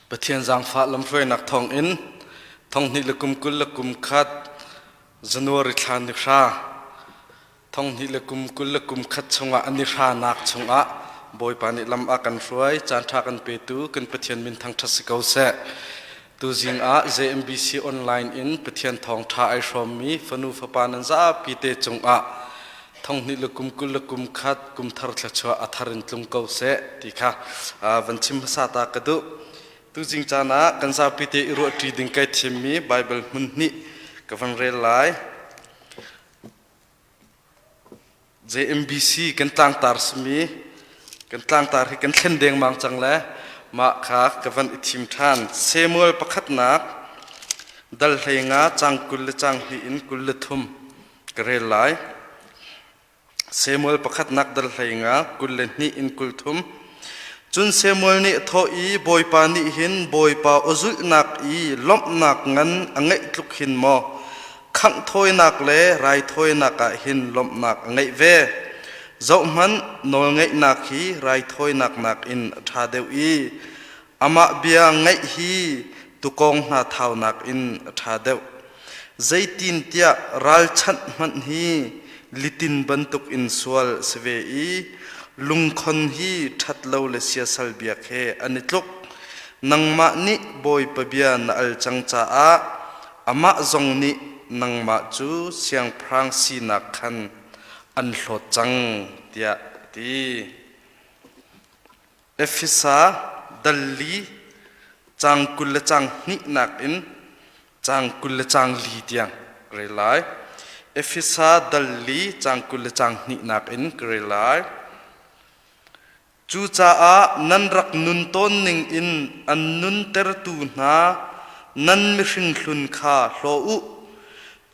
Pathian zaangfah lamhruainak thawngin thonghnih le kum 21 January thla ni hra thonghnih le kum 21 chungah an i hranak chungah Bawipa nih lam a kan hruai caan ṭha kan petu kan Pathian min thangṭhat si ko seh. Tuzing ah JMBC online in Pathian thawngṭha ai hrawmmi fanu fapa nan zapi te cungah thonghnih le kum 21 kum thar thluachuah a thar in tlung ko seh ti kha van chim hmasa ta ka duh. Tuzing caan ah kan zapi te i ruahṭi ding kai thimmi Baibal hmun hnih ka van rel lai. JMBC kan tlangtar simi kan tlangtar hi kan thlen dengmang cang le mah kha ka van i thim ṭhan. Samuel pakhatnak dal hlei nga cang 20 le cang hnih in 23 ka rel lai. Samuel pakhatnak dal hlei nga 22 in 30. Cun Samuel nih a thawh i Bawipa nih hin Bawipa aw zulhnak i lawmhnak ngan a ngeih tluk hin maw khangh thawinak le raithawinak ah hin lawmhnak a ngeih ve. Zohhmanh, nawlngeihnak hi raithawinak nakin a ṭha deuh i amah bia ngaih hi tuukawng hna thaunak in a ṭha deuh. Zeitintiah ralchanh hmanh hi litin bantukin sual a si ve i lungkhon hi ṭhatlo le siasal biak he an i tluk. Nangmah nih Bawipa bia na al cang caah amah zong nih nangmah cu siangpahrang sinak khan an hlawt cang, tiah a ti. Efesa dal li caang 20 le caang hnihnak in caang 20 le caang li tiang ka rel lai. Efesa dal li caang 20 le caang hnihnak in ka rel lai. Cucaah nan rak nun tawn ning in an nuntertu hna nan mihring hlun kha hlaw u.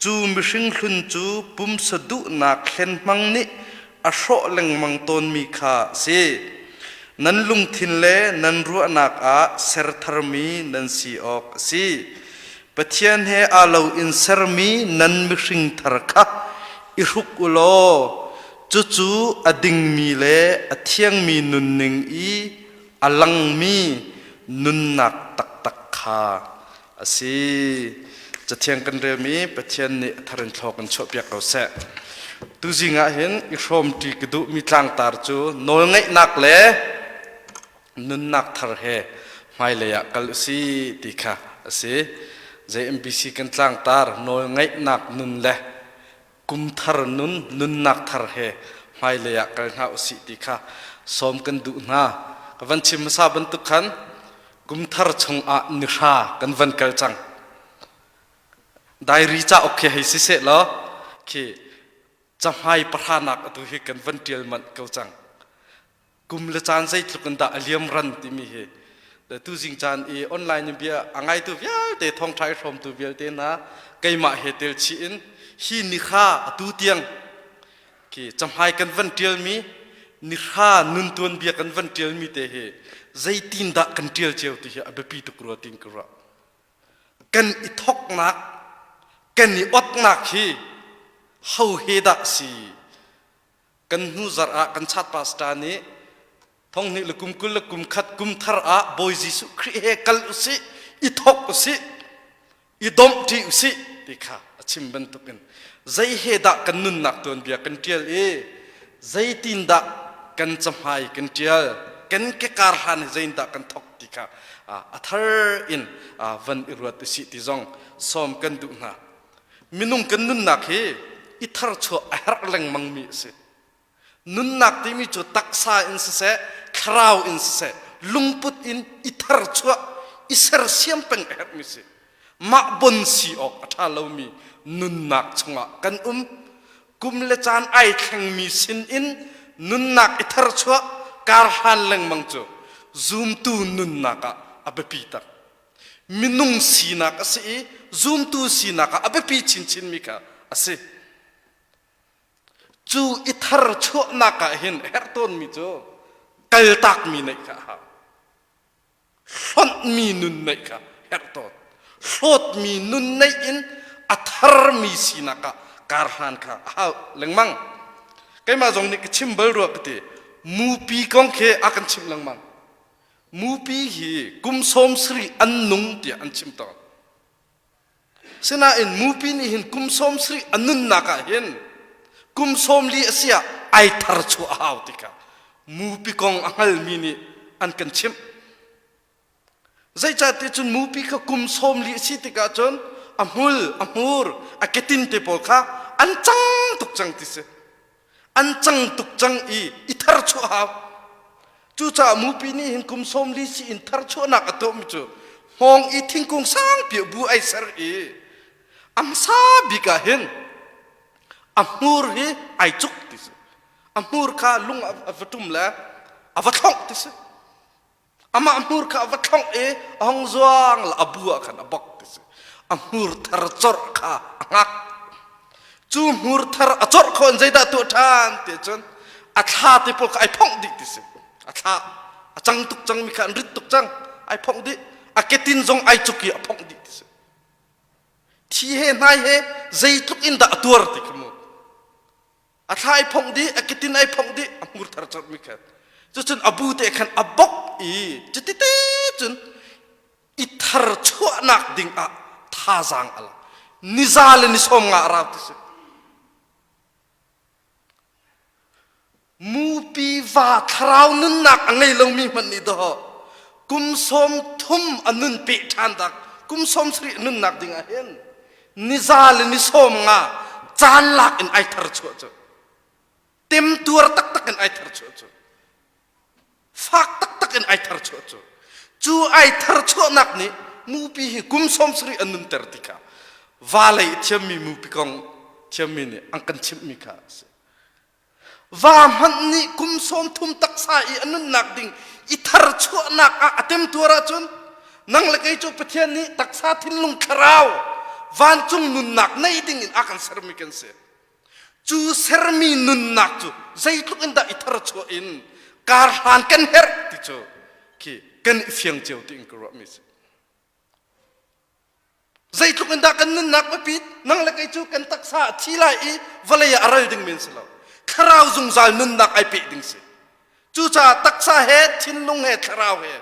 Cu mihring hlun cu pumsa duhnak hlenhmang nih a hrawh lengmang tawnmi kha a si. Nan lungthin le nan ruahnak ah ser tharmi nan si awk a si. Pathian he aa lo in sermi nan mihring thar kha i hruk u law cucu a dingmi le a thiangmi nunning i a langmi nunnak taktak kha a si. Cathiang kan relmi Pathian nih a thar in thlaw kan chuahpiak ko seh. Tuzing ah hin i hrawmṭi ka duhmi tlangtar cu nawlngaihnak le nunnak thar he hmailei ah kal usi ti kha a si. JMBC kan tlangtar nawlngaihnak nun le kum thar nun nunnak thar he hmailei ah kal hna usih ti kha sawm kan duh hna. Ka van chim hmasa bantuk khan kum thar chungah ni hra kan van kal cang. Diary cauk khi hei si seh law khi cahmai pahranak atu hi kan van ṭial manh ko cang. Kum le caan zeitluk in dah a liam ran timi hi tuzing caan i online in bia a ngaitu vialte thawngṭha i hrawmtu vialte hna keimah he tel chih in hi ni kha atu tiang khi cahmai kan van ṭialmi nihra nun tuanbia kan van ṭialmi te hi zeitin dah kan ṭial cio ti hi a biapi tuk rua tin ka ruah. Kan i thoknak kan i otnak hi ho he dah si? Kan hnu zarh ah kan chat pastor nih thonghnih le kum 20 le kum khat kum thar ah Bawi Jesuh Khrih he kal usih i thok usih i domh ṭi usih ti kha a chim bantukin zei he dah kan nunnak tuanbia kan ṭial i zeitin dah kan cahmai kan ṭial kan kekar hlan hi zeitin dah kan thok ti kha a thar in van i ruat usih ti zong sawm kan duh hna. Minung kan nunnak hi i tharchuah a herh lengmangmi a si. Nunnak timi cu taksa in siseh, thlarau in siseh, lungput in i tharchuah, i sersiam peng a herhmi si. Mah bon si awk a ṭha lomi nunnak chungah kan um. Kum le caan ai thlengmi sin in nunnak i tharchuah kar hlan lengmang cu zumtu nunnak ah a biapi tak. Minung sinak a si i zumtu sinak ah a biapi chinchinmi kha a si. Cu i thar chuahnak ah hin herh tawnmi cu kaltakmi neih kha a hau. Hlonhmi nun neih kha herh tawn. Hlawtmi nun neih in a tharmi sinak ah kar hlan kha a hau lengmang. Keimah zong nih ka chim bal rua ka ti. Mupi kong khi a kan chimh lengmang. Mupi hi kum 70 an nung tiah an chim tawn. Sinain mupi nih hin kum 70 a nunnak ah hin kum 40 a si ah ai thar chuah a hau tikah mupi kong a hngalmi nih an kan chimh. Zeicahtiah cun mupi kha kum 40 a si tikah cun a hmul, a hmur, a ketin te pawl kha an cang tuk cang ti si. An cang tuk cang i i thar chuah hau. Cucaah mupi nih hin kum 40 si in tharchuahnak a tuahmi cu hmawng i thingkung sangpi bu ai ser i a hmasa bik ah hin a hmur hi ai cuk ti si. A hmur kha lung a va ṭum le a va thlongh ti si. Amah hmur kha a va thlongh i a hong zuang le a bu ah khan a bok ti si. A hmur thar corh kha a hngak. Cu hmur thar a corh kho in zeidah tuah ṭhan ti cun a thla te pawl kha ai phongh dih ti si. A thla a cang tuk cangmi kha an rit tuk cang ai phongh dih. A ketin zong ai cuk i a phongh dih ti si. Thi he hnai he zeitluk in dah a tuar ti kha mu. A thla ai phongh dih, a ketin ai phongh dih, a hmur thar corhmi khan. Cucun a bu te khan a bok i cutite cun i tharchuahnak ding ah thazaang a la. Niza le ni sawm nga a rau ti si. Mupi va thlarau nunnak a ngei lomi hmanh nih dawh kum 30 a nun peh ṭhan dak kum 70 a nunnak ding ah hin niza le ni sawm nga caan lak in ai tharchuah cu temtuar taktak in ai tharchuah cu fak taktak in ai tharchuah cu cu ai tharchuahnak nih mupi hi kum 70 an nunter ti kha va lei thiammi mupi kong thiammi nih an kan chimhmi kha a si va hmanh nih kum 30 taksa i a nunnak ding i tharchuahnak ah a temtuar ahcun nang le kei cu Pathian nih taksa thinlung thlarau vancung nunnak nei ding in a kan sermi kan si Cu sermi nunnak cu zeitluk in dah i tharchuah in karhlan kan herh ti cu khi kan i fiang cio tiin ka ruahmi si. Zeitluk in dah kan nunnak biapit nang le kei cu kan taksa a thi lai i vawlei ah a ral ding men si lo. Thlarau zungzal nunnak ai peh ding si. Cucaah taksa he thinlung he thlarau he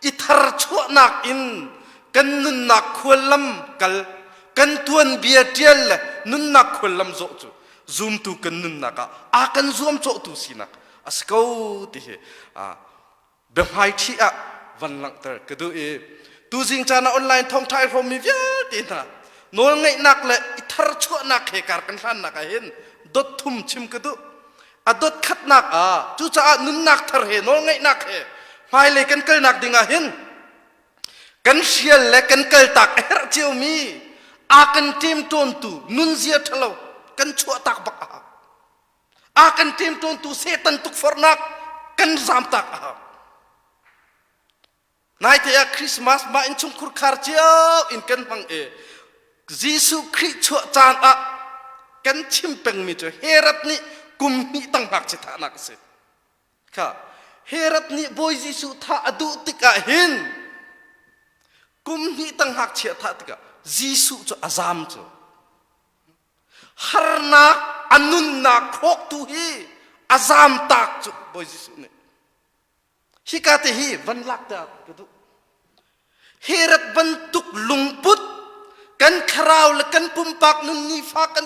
i tharchuahnak in kan nunnak khuallam kal kan tuanbia ṭial le nunnak khuallam zawh cu zumtu kan nunnak ah aa kan zuamcawhtu sinak a si ko ti hi biahmaiṭhi ah van langhter ka duh i tuzing caan ah online thawngṭha i hrawmmi vialte hna nawlngaihnak le i tharchuahnak he kar kan hlannak ah hin dot thum chim ka duh. A dot khatnak ah cucaah nunnak thar he nawlngaihnak he hmailei kan kalnak ding ah hin kan hrial le kan kaltak a herh ciomi a kan ṭemṭawntu nunzia ṭhalo kan chuahtak bak a hau. A kan ṭemṭawntu Satan tukforhnak kan zamtak a hau. Naite ah Christmas mah innchungkhur khar cio in kan hmang i Jesuh Khrih chuah caan ah kan chim pengmi cu Herod nih kum hnih tang ngakchia thahnak a si. Kha Herod nih Bawi Jesuh thah a duh tikah hin kum hnih tang ngakchia thah tikah Jesuh cu a zaam cu. Harnak a nunnak hrawktu hi a zaamtak cu Bawi Jesuh nih. Hika te hi van lak ta ka duh. Herod bantuk lungput kan thlarau le kan pumpak nun nifa kan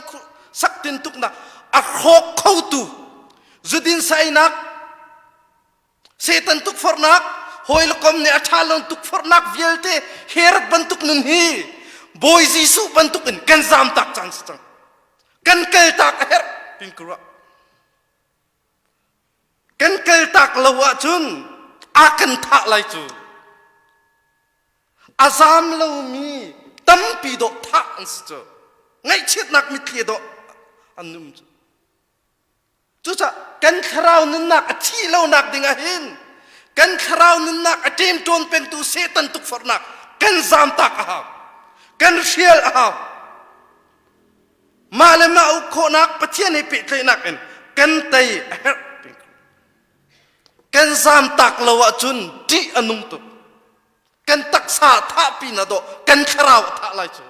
sak tin tuknak a hrawk khotu zudin sainak Satan tukforhnak hawi le kom nih a ṭha lo tukforhnak vialte Herod bantuk nun hi Bawi Jesuh bantuk in kan zamtak cang si cang kan kaltak a herh tin ka ruah Kan kaltak lo ahcun a kan thah lai cu. A zaam lomi tampi dawh thah an si cu. Ngaihchiatnak mitthli dawh an um cu. Cucaah kan thlarau nunnak a thih lonak ding ah hin kan thlarau nunnak a ṭemṭawn pengtu Satan tukforhnak kan zaamtak a hau. Kan hrial a hau. Mah le mah uk khawhnak Pathian he pehtlaihnak in kan tei a herh. Kan zamtak lo ahcun ṭih a nung tuk. Kan taksa thah pin ah dawh kan thlarau a thah lai cu.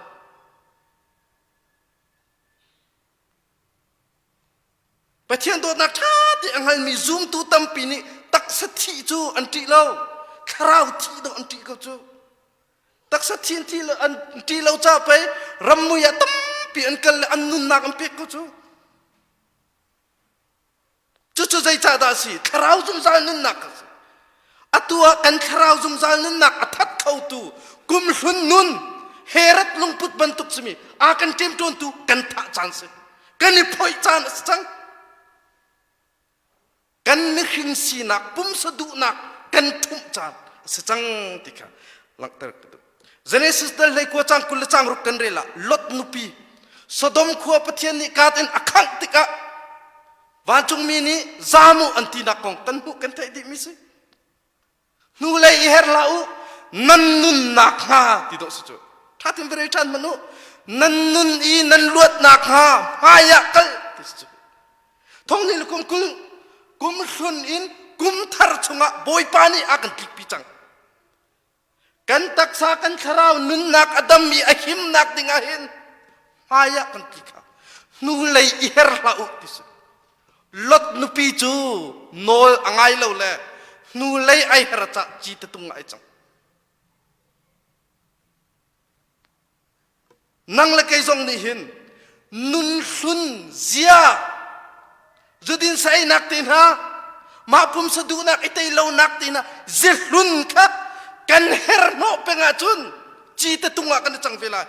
Pathian dawtnak ṭha ti a hngalmi zumtu tampi nih taksa thih cu an ṭih lo. Thlarau thi dawh an ṭih ko cu. Taksa thi an thi an ṭih lo ca pei rammui ah tampi an kal le an nunnak an pek ko cu. Cucu zeicah dah a si? Thlarau zungzal nunnak a si. Atu ah kan thlarau zungzal nunnak a that khotu kumhlun nun Herod lungput bantuk simi a kan ṭemṭawntu kan thah caan si. Kan i phoih caan a si cang. Kan mihring sinak pumsa duhnak kan ṭhumh caan a si cang ti kha langhter ka duh. Genesis dal hlei kua cang 20 le cang ruk kan rel ah Lot nupi Sodom khua Pathian nih kaat in a khangh tikah vancungmi nih zam u an tinak kong kan hmuh kan theih dihmi si. Hnulei i her hlah u nan nunnak hnga ti dawh si cu. Ṭha tein va rel ṭhan hmanh u. Nan nun i nan luatnak hnga hmai ah kal ti si cu. Thong ni le kum kul kum hlun in kum thar chungah Bawipa nih a kan tlikpi cang. Kan taksa kan thlarau nunnak a dam i a himnak ding ah hin hmai ah kan tli kha hnulei i her hlah u ti si. Lot nupi cu nawl a ngai lo le hnulei ai her cah ci tatung ai cang. Nang le kei zong nih hin nun hlun zia zudin sa einak te hna mah pumsa duhnak i tei lonak te hna zihlun kha kan her hnawh peng ahcun ci te tung ah kan i cang ve lai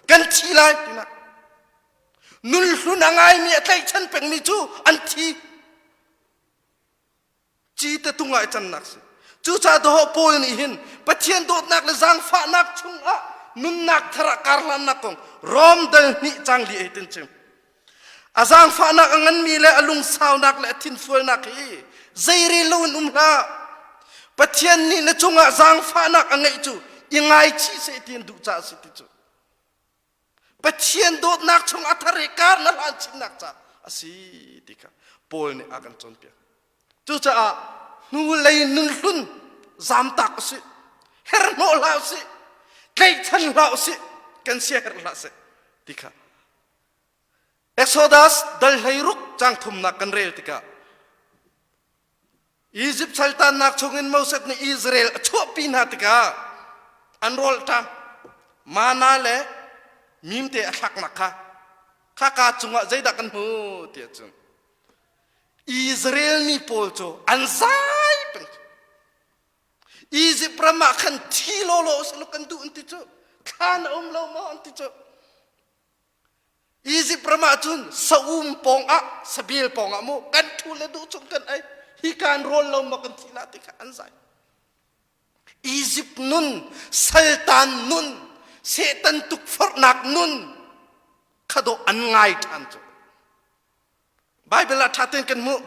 kan thi lai tinak nun hlun a ngaimi a tlaihchan pengmi cu an thi Cite tung ah i cannak si. Cucaah dawh Paul nih hin Pathian dawtnak le zaangfahnak chungah nunnak thar ah karhlannak kong Rom dal hnih cang li ei tin chim. A zaangfahnak a nganmi le a lungsaunak le a thinfualnak hi zeirel loin um hlah. Pathian nih na cungah zaangfahnak a ngeih cu i ngaichih seh ti an duh caah a si ti cu. Pathian dawtnak chung a thar i kar na hlan chinnak ca a si ti kha Paul nih a kan cawnpiak. Cucaah hnulei nun hlun zamtak u sih, herhnawh hlah u sih, tlaihchan hlah u sih, kan sia herh hlah seh ti kha Exodus dal 16 cang thumnak kan rel tikah Izipt saltannak chungin Moses nih Israel a chuahpi hna tikah an rawl ṭam mana le mimte a thlaknak kha khaka cungah zeidah kan hmu tiah cun Israel mi pawl cu an zai peng Izipt ram ah khan thi lawlaw usih kan duh an ti cu thlan a um lo maw an ti cu Izipt ram ah cun saum pawng ah sabil pawng ah mu kan ṭhu le duh chung kan ei hi kan rawl lo maw kan thi la ti kha an zai Izipt nun saltan nun Satan tukforhnak nun kha dawh an ngai ṭhan cu Bible ah ṭha tein kan hmuh.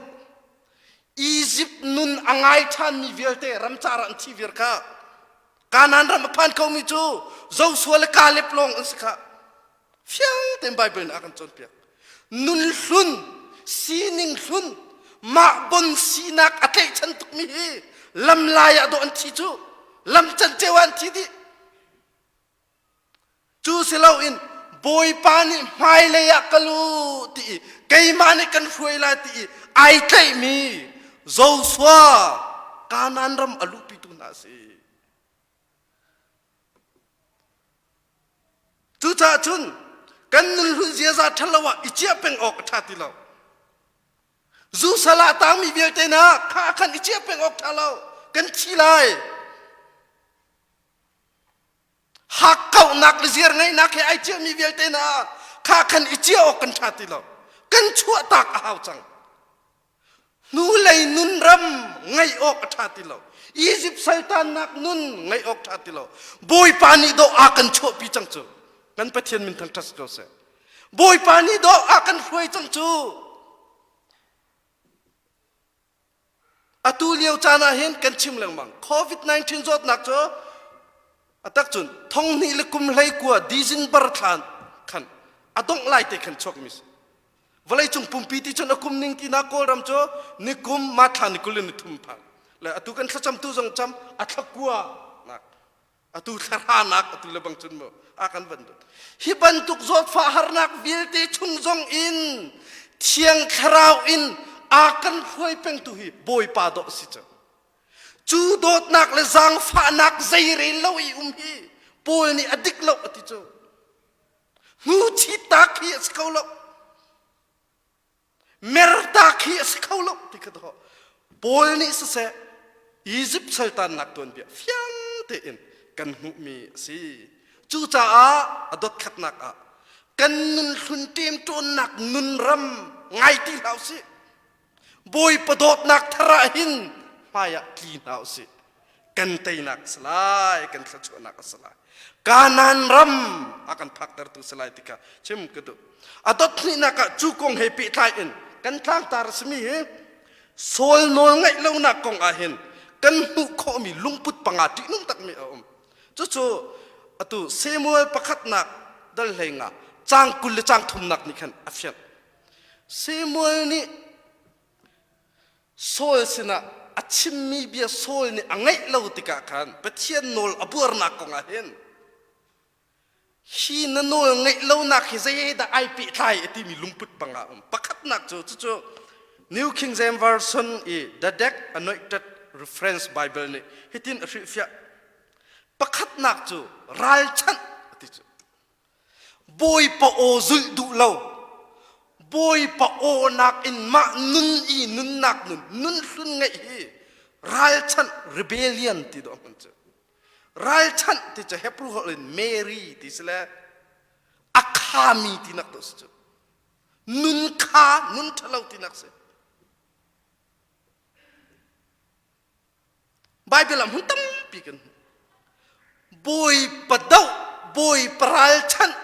Izipt nun a ngai ṭhanmi vialte ramcar ah an thi viar kha. Kanaan ram a phan khomi cu Joshua le Caleb lawng an si kha. Fiang tein Bible nih a kan cawnpiak. Nun hlun, sining hlun, mah bon sinak a tlaihchan tukmi hi lamlai ah dawh an thi cu. Lam canceu ah an thi dih. Cu si loin Bawipa nih hmailei ah kal u ti i keimah nih kan hruai lai ti i ai tlaihmi Joshua Kanaan ram a luhpitu hna a si. Cucaah cun kan nunhlun ziaza ṭhalo ah i ciah peng awk a ṭha ti lo. Zu sal ah tangmi vialte hna kha khan i ciah peng awk ṭha lo. Kan thi lai. Hakkauhnak le ziar ngeihnak he ai ciahmi vialte hna kha khan i ciah awk kan ṭha ti lo. Kan chuahtak a hau cang. Hnulei nun ram ngeih awk a ṭha ti lo. Izipt saltannak nun ngeih awk ṭha ti lo. Bawipa nih dawh a kan chuahpi cang cu. Kan Pathian min thangṭhat si ko seh. Bawipa nih dawh a kan hruai cang cu. Atu lio caan ah hin kan chim lengmang. COVID-19 zawtnak cu a tak cun thong hnih le kum hlei kua December thla khan a dongh lai te khan chuakmi si. Vawleicung pumpi ti cun a kum ning ti na Kawlram cu ni kum ma thla ni kul in ni thum phan. Le atu kan thlacamtu zong cam a thla kua nak atu thlahranak atu le bang cun mu a kan van dut hi bantuk zawtfah harnak vialte chung zong in thiang thlarau in a kan hruai pengtu hi bawipa dawh si cu. Cu dawtnak le zaangfahnak zeirel lo i um hi Paul nih a dik lo a ti cu. Hnuchit tak hi a si kho lo. Mertak hi a si kho lo ti kha dawh. Paul nih siseh Egypt saltannak tuanbia fiang tein kan hmuhmi a si. Cucaah a dotkhatnak ah kan nun hlun ṭemṭawnnak nun ram ngai ti hlah usih. Bawipa dawtnak thar ah hin hmai ah tli hna usih. Kan teinak a si lai, kan thluachuahnak a si lai. Kanaan ram a kan phaktertu si lai ti kha chim ka duh. A dot hnihnak ah cu kong he pehtlai in kan tlangtar a simi hi Saul nawl ngaih lonak kong ah hin kan hmuh khawhmi lungput panga ṭihnung takmi a um. Cucu atu Samuel pakhatnak dal hlei nga caang 20 le caang thumnak nih khan a fianh. Samuel nih Saul sinah a chimmi bia Saul nih a ngaih lo tikah khan Pathian nawl a buarnak kong ah hin hi na nawl ngaih lonak hi zei dah ai pehtlai a timi lungput panga um. Pakhatnak cu cucu New King James Version i The Deck Anointed Reference Bible nih hitin a hrilhfiah. Pakhatnak cu ralchanh a ti cu. Bawipa aw zulh duh lo. Bawipa aw nakin mah nun i nunnak nun nun hlun ngeih hi ralchanh rebellion ti dawh hman cu. Ralchanh ti cu Hebrew holh in Mary ti si le a khami tinak dawh si cu. Nun kha nun ṭhalo tinak si. Bible ah hmun tampi kan hmuh. Bawipa doh, Bawipa ralchanh,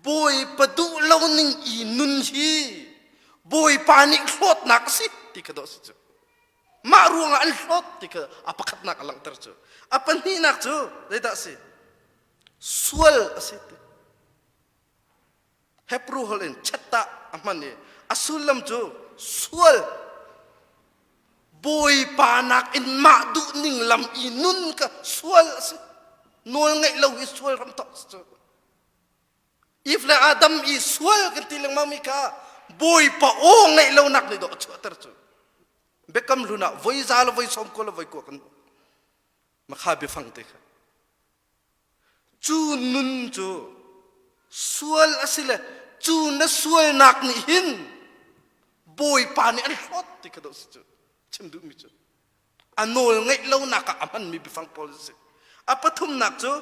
Bawipa duh lo ning i nun hi Bawipa nih hlawtnak a si ti kha dawh si cu. Mah ruangah an hlawt ti kha a pakhatnak a langhter cu. A pahnihnak cu zeidah a si? Sual a si ti. Hebrew holh in chatta a hman i a sullam cu sual bawipa nakin mah duh ning lam i nun ka sual a si nawl ngeih lo hi sual ram thawk si cu Eve le Adam i sual kan ti lengmang mi kha bawipa aw ngeih lo nak nih dawh a chuahter cu biakam hlun ah voi za le voi sawm ko le voi kua kan hmuh makha biafang te kha Cu nun cu sual a si le cu na sualnak nih hin Bawipa nih an hlawt ti kha dawh si cu chim duhmi cu a nawl ngeih lonak ah a hmanmi biafang pawl a si. A pathumnak cu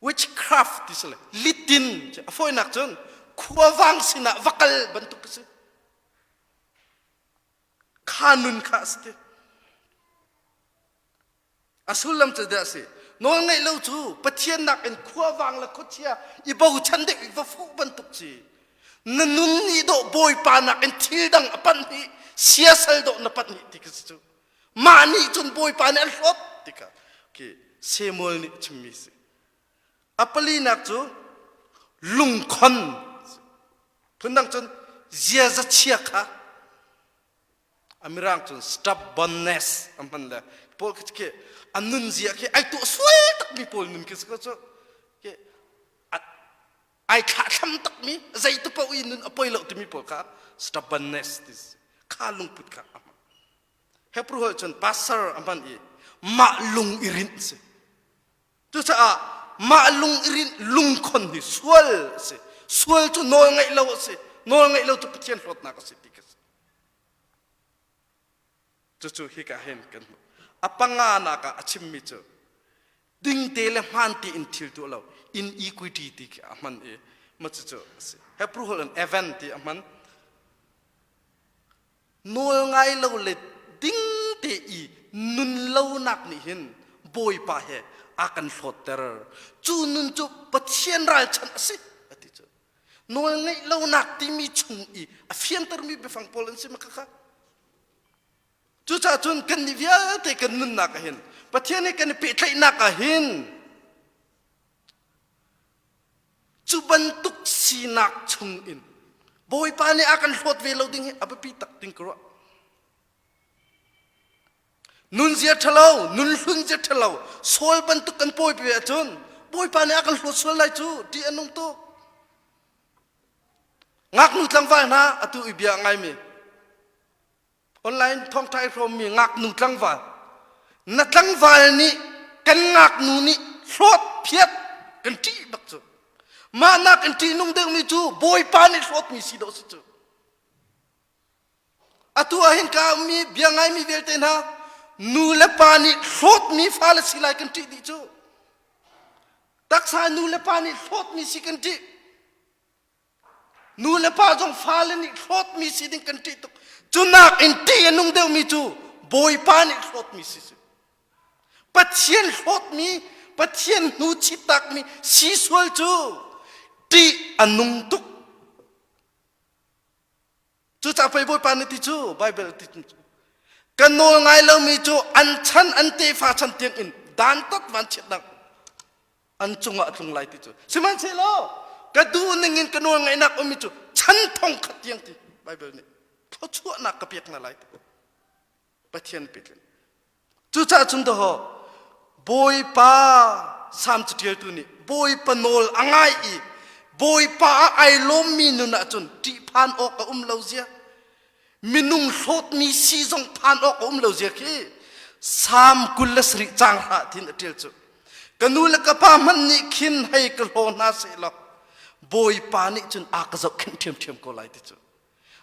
witchcraft ti si le litin a fawinak cun khuavang sinah va kal bantuk a si. Kha nun kha a si ti. A sullam cu dah a si? Nawlngaih lo cu Pathian nakin khuavang le khuachia i bochan deuh i va fuh bantuk si. Na nun nih dawh Bawipa nakin thil dang a panh hi siasal dawh na panh hi ti ka si cu. Mah nih cun Bawipa nih an hlawt ti kha khi Samuel nih a chimmi si. A palinak cu lungkhon. Phundang cun ziaza chia kha a mirang cun stubbornness a hman le pawl khi khi a nun zia khi ai tuah sual takmi pawl nun khi si ko cu khi ai thlahthlam takmi zei te paoh i nun a poi lo timi pawl kha stubbornness ti kha lungput kha a hman Hebrew holh cun pastor a hman i mah lung i rinh si cucaah mah lung i rinh lungkhon hi sual a si sual cu nawl ngeih lo a si nawl ngeih lo cu Pathian hlawtnak a si ti ka si Cucu hika hin kan hmuh. A panganak ah a chimmi cu dingte le hmaan tein thil tuah lo inequity ti khi a hman i ma cucu a si. Hebrew holh in event ti a hman. Nawl ngai lo le ding te i nun lonak nih hin Bawipa he a kan hlawtter. Cu nun cu Pathian ralchanh a si a ti cu. Nawl ngeih lonak timi chung i a fiantermi biafang pawl an si ma khakha. Cucaah cun kannih vialte kan nunnak ah hin Pathian he kan i pehtlaihnak ah hin cu bantuk sinak chung in Bawipa nih a kan hlawt ve lo ding hi a biapi tak ding ka ruah. Nunzia ṭhalo, nunhlun zia ṭhalo, Saul bantuk kan pawi ve ahcun Bawipa nih a kan hlawt sual lai cu ṭih a nung tuk. Ngaknu tlangval hna atu i bia a ngaimi online thawngṭha i hrawmmi ngaknu tlangval. Na tlangval nih kan ngaknu nih hlawt phiat kan ṭih bak cu. Mah nak in ṭihnung deuhmi cu Bawipa nih hlawtmi si dawh si cu. Atu ah hin ka ummi bia ngaimi vialte hna nu le pa nih hlawtmi fale si lai kan ṭih dih cu. Taksa nu le pa nih hlawtmi si kan ṭih. Nu le pa zong fale nih hlawtmi si ding kan ṭih tuk. Cu nak in ṭih a nung deuhmi cu Bawipa nih hlawtmi si si. Pathian hlawtmi, Pathian hnu chittakmi si sual cu ṭih a nung tuk. Cucaah pei Bawipa nih ti cu Baibal ti cu ka nawl ngai lomi cu an chan an tefa chan tiang in dantat vanchiatnak an cungah a tlung lai ti cu sihmanhsehlaw ka duh ning in ka nawl ngaihnak ummi cu chan thong khat tiang ti Baibal nih thluachuahnak ka pek hna lai ti Pathian petlin Cucaah cun dawh Bawipa Salm caṭialtu nih Bawipa nawl a ngai i Bawipa ah ai lawmmi nun ahcun ṭihphan awk a um lo zia minung hlawtmi si zong phan awk a um lo zia khi Salm 27 caang hra thin a ṭial cu ka nu le ka pa hmanh nih khin hei ka hlaw hna seh law Bawipa nih cun a ka zohkhenh ṭhiamṭhiam ko lai ti cu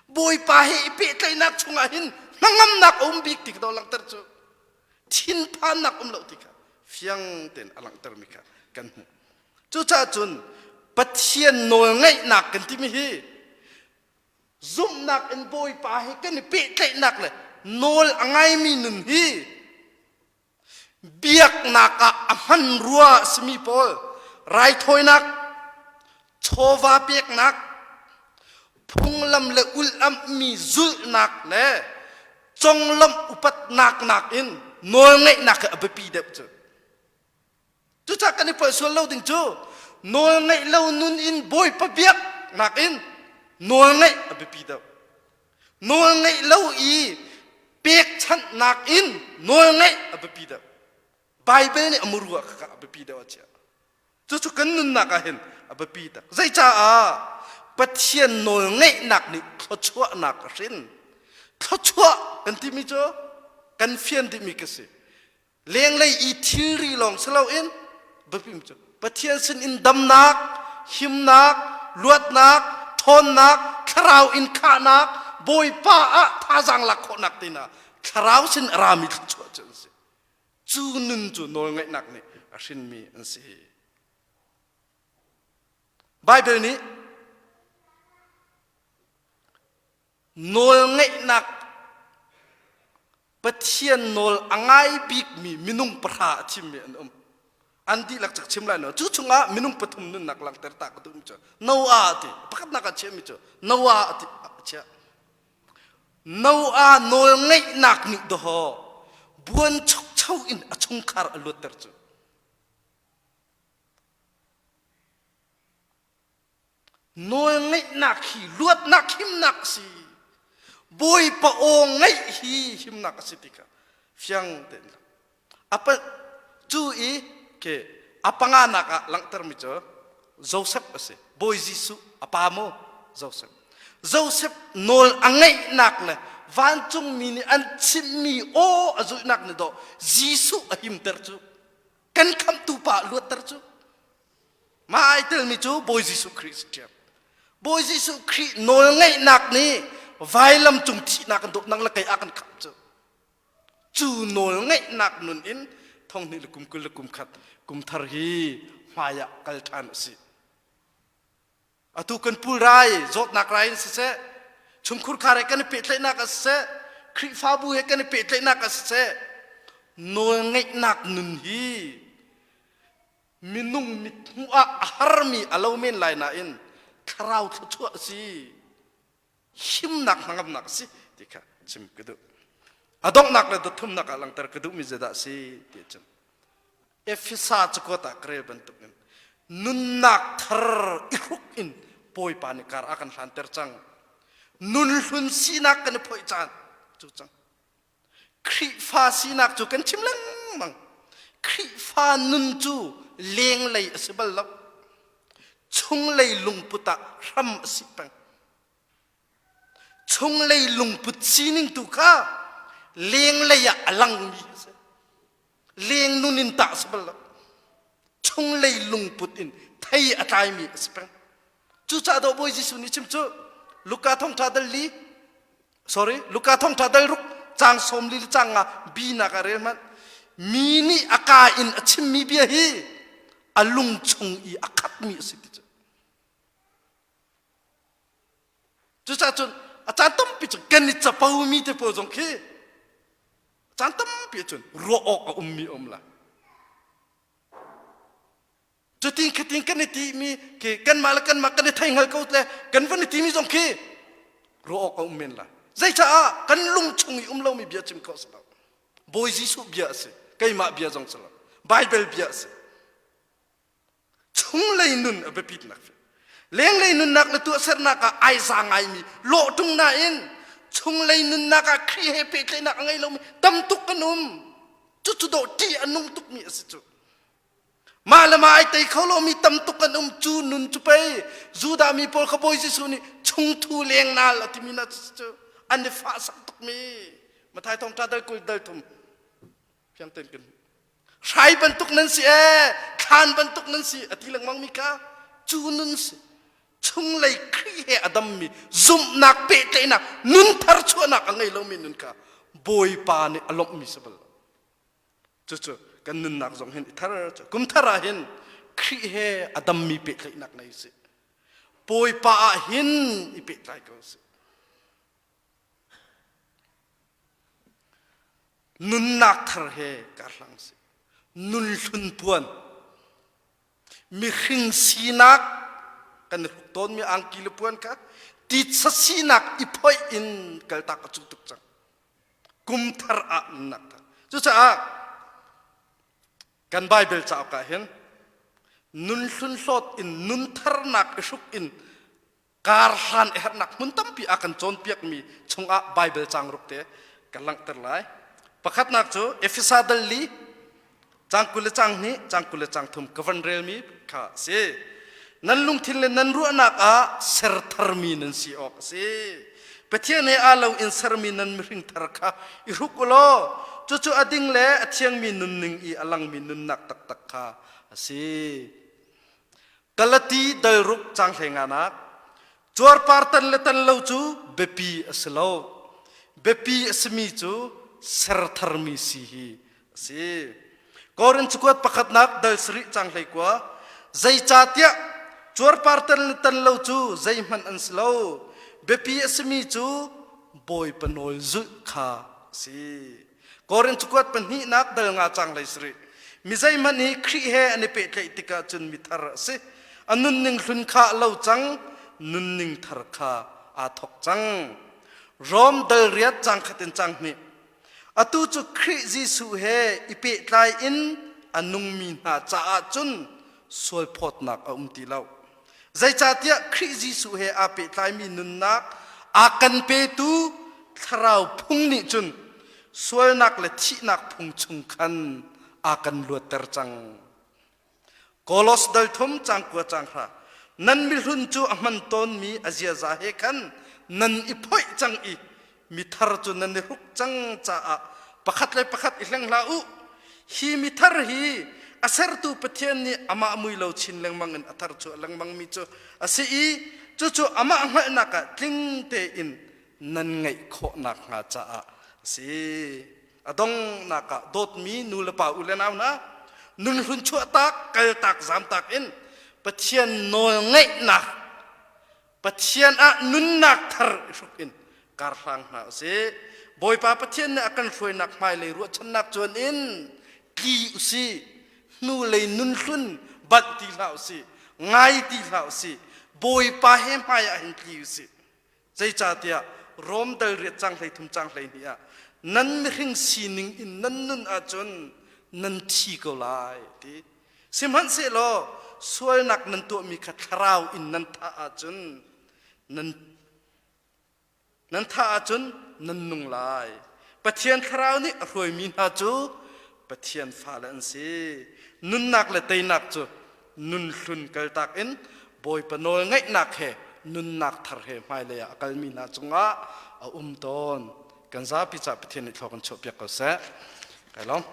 Bawipa he i pehtlaihnak chungah hin hnangamnak a um bik ti ka langhter cu thinphannak um lo ti kha fiang tein a langhtermi kha kan hmuh. Cucaah cun Pathian nawlngaihnak kan timi hi zumhnak in Bawipa he kan i pehtlaihnak le nawl a ngaimi nun hi Biaknak ah a hmanrua a simi pawl raithawinak, chawva peknak, phunglam le ulh-amhmi zulhnak le conglawmh upatnak nakin nawlngaihnak hi a biapi deuh cu. Cucaah kan i palh sual lo ding cu nawlngaih lo nun in Bawipa biak nakin nawlngaih a biapi deuh. Nawlngaih lo i pekchanhnak in nawlngaih a biapi deuh. Baibal nih a muru ah kha a biapi deuh a chiah. Cucu kan nunnak ah hin a biapi tak. Zeicaah Pathian nawlngaihnak nih thluachuahnak a hrin. Thluachuah kan timi cu kan fian dihmi ka si. Lenglei i thilri lawng si loin biapim cu Pathian sin in damnak, himnak, luatnak, ṭhawnnak, thlarau in khahnak, Bawipa ah thazaang lak khawhnak te hna thlarau sin a rami thluachuah cu an si. Cu nun cu nawlngaihnak nih a hrinmi an si. Baibal nih nawlngaihnak Pathian nawl a ngai bikmi minung pahra a thimmi an um. An dihlak cak chim lai lo. Cu chungah minung pathum nunnak langhter ta ka duhmi cu Noah ti pakhatnak ah chiahmi cu Noah ti a chiah. Noah nawl ngeihnak nih dawh buan chukcho in a chungkhar a luatter cu. Nawlngaihnak hi luatnak himnak a si. Bawipa aw ngaih hi himnak a si ti kha fiang tein lang. Apa cu i ke a panganak ah langhtermi cu Joseph a si. Bawi Jesuh a pa maw Joseph. Joseph nawl a ngaihnak le vancungmi nih an chimhmi aw a zulhnak nih dawh Jesuh a himter cu kan khamhtu pa a luatter cu Mah ai telmi cu Bawi Jesuh Khrih si ṭhiam. Bawi Jesuh Khrih nawlngaihnak nih vailam cung thihnak in dawtnak le kei a kan khamh cu. Cu nawlngaihnak nun in thonghnih le kum 20 le kum khat kum thar hi hmai ah kal ṭhan a si. Atu kan pulrai zawtnak rai in siseh, chungkhur khar he kan i pehtlaihnak ah siseh, Khrihfabu he kan i pehtlaihnak ah siseh, nawlngaihnak nun hi minung mithmuh ah a harmi a lo men lai nain thlarau thluachuah a si himnak hnangamnak a si ti kha chim ka duh a donghnak le dothumnak ah langhter ka duhmi zeidah a si ti cun Efesa cakuat ah ka rel bantukin nunnak thar i hruk in Bawipa nih kar a kan hlanter cang nun hlun sinak kan i phoih caan cu cang Khrihfa sinak cu kan chim lengmang. Khrihfa nun cu lenglei a si bal lo. Chunglei lungput ah hram a si peng. Chunglei lungput sining tu kha lenglei ah a langmi a si. Leng nun in tah si bal lo. Chunglei lungput in thei a tlaimi a si peng. Cucaah dawh Bawi Jesuh nih chim cu Luka thawngṭha dal li sorry Luka thawngṭha dal ruk caang 40 le caang nga bi nak ah rel hmanh. Mi nih a kaa in a chimmi bia hi a lung chung i a khatmi a si ti cu. Cucaah cun a caan tampi cu kan i capomi te pawl zong khi caan tampi cun ruah awk a ummi a um la. Cutin khatin kan i timi khi kanmah le kanmah kan i thei hngal ko le kan van i timi zong khi ruah awk a um men la. Zeicaah kan lung chung i um lomi bia chim khawh si lo. Bawi Jesuh bia a si. Keimah bia zong si lo. Bible bia a si. Chunglei nun a biapitnak fi. Lenglei nunnak le tuahsernak ah ai za ngaimi lawh ṭung nain chunglei nunnak ah Khrih he pehtlaihnak a ngei lomi tam tuk kan um. Cucu dawh ṭih a nung tukmi a si cu. Mah le mah ai tei kho lomi tam tuk kan um cu nun cu pei Judah mi pawl kha Bawi Jesuh nih chungthu lengnal a timi na cu an i fahsak tukmi Mathai thawngṭha dal 20 dal 3 fiang tein kan hrai bantuk nan si ee thlan bantuk nan si a ti lengmang mi kha cu nun si chunglei Khrih he a dammi zumhnak pehtlaihnak nun thar chuahnak a ngei lomi nun kha Bawipa nih a lawmhmi si bal cucu kan nunnak zong hin i thar kum thar ah hin Khrih he a dammi pehtlaihnak nei si Bawipa ah hin i pehtlai ko si Nunnak thar he karhlang si. Nun hlun puan. Mihring sinak kan i hruk tawnmi angki le puan kha titsa sinak i phoih in kaltak a cu tuk cang. Kum thar ah nunnak thar. Cucaah kan Bible cauk ah hin nun hlun hlawt in nun tharnak i hruk in kar hlan i herhnak hmun tampi a kan cawnpiakmi chungah Baibal caang ruk te ka langhter lai. Pakhatnak cu Efesa dal li caang 20 le caang hnih caang 20 le caang thum ka van relmi kha a si. Nan lungthin le nan ruahnak ah ser tharmi nan si awk a si. Pathian he aa lo in sermi nan mihring thar kha i hruk u law cucu a ding le a thiangmi nunning i a langmi nunnak taktak kha a si. Galati dal ruk caang hleinganak cuarpar tan le tan lo cu biapi a si lo. Biapi a simi cu ser tharmi si hi a si. Korin cakuat pakhatnak dal sarih caang 19 zeicahtiah cuarpar tan le tan lo cu zeihmanh an si lo. Biapi a simi cu Bawipa nawl zulh kha a si. Korin cakuat pahnihnak dal nga cang hlei sarih. Mi zeihmanh hi Khrih he an i pehtlaih tikah cun mi thar a si. A nunning hlun kha a lo cang, nunning thar kha aa thawk cang. Rom dal riat cang khat in cang hnih. Atu cu Khrih Jesuh he i pehtlai in a nungmi hna caah cun sualphawtnak a um ti lo. Zeicahtiah Khrih Jesuh he aa pehtlaimi nunnak a kan petu Thlarau phung nih cun sualnak le thihnak phung chung khan a kan luatter cang. Kolos dal thum cang kua cang hra nan mihlun cu a hman tawnmi a ziaza he khan nan i phoih cang i mithar cu nan i hruk cang caah pakhat le pakhat i hleng hlah u hi mithar hi a sertu Pathian nih amah mui lo chin lengmang in a thar chuah lengmang mi cu a si i cucu amah hngalhnak ah tling tein nan ngeih khawh nakhnga caah a si a donghnak ah dawtmi nu le pa u le nau hna nun hlun chuahtak kaltak zamtak in Pathian nawl ngeihnak Pathian ah nunnak thar i hruk in karhlang hna usih. Bawipa Pathian nih a kan hruainak hmailei ruahchannak cuan in tli usih. Hnulei nun hlun banh ti hlah usih. Ngai ti hlah usih. Bawipa he hmai ah hin tli usih. Zeicahtiah Rom dal riat cang 13 cang 12 ah nan mihring sining in nan nun ahcun nan thi ko lai ti. Sihmanhsehlaw sualnak nan tuahmi kha thlarau in nan thah ahcun nan nan thah ahcun nan nung lai. Pathian thlarau nih a hruaimi hna cu Pathian fale an si. Nunnak le teinak cu nun hlun kaltak in Bawipa nawl ngaihnak he nunnak thar he hmailei ah a kalmi hna cungah a um tawn. Kan zapi caah Pathian nih thlua kan chuahpiak ko seh. Kai lawm.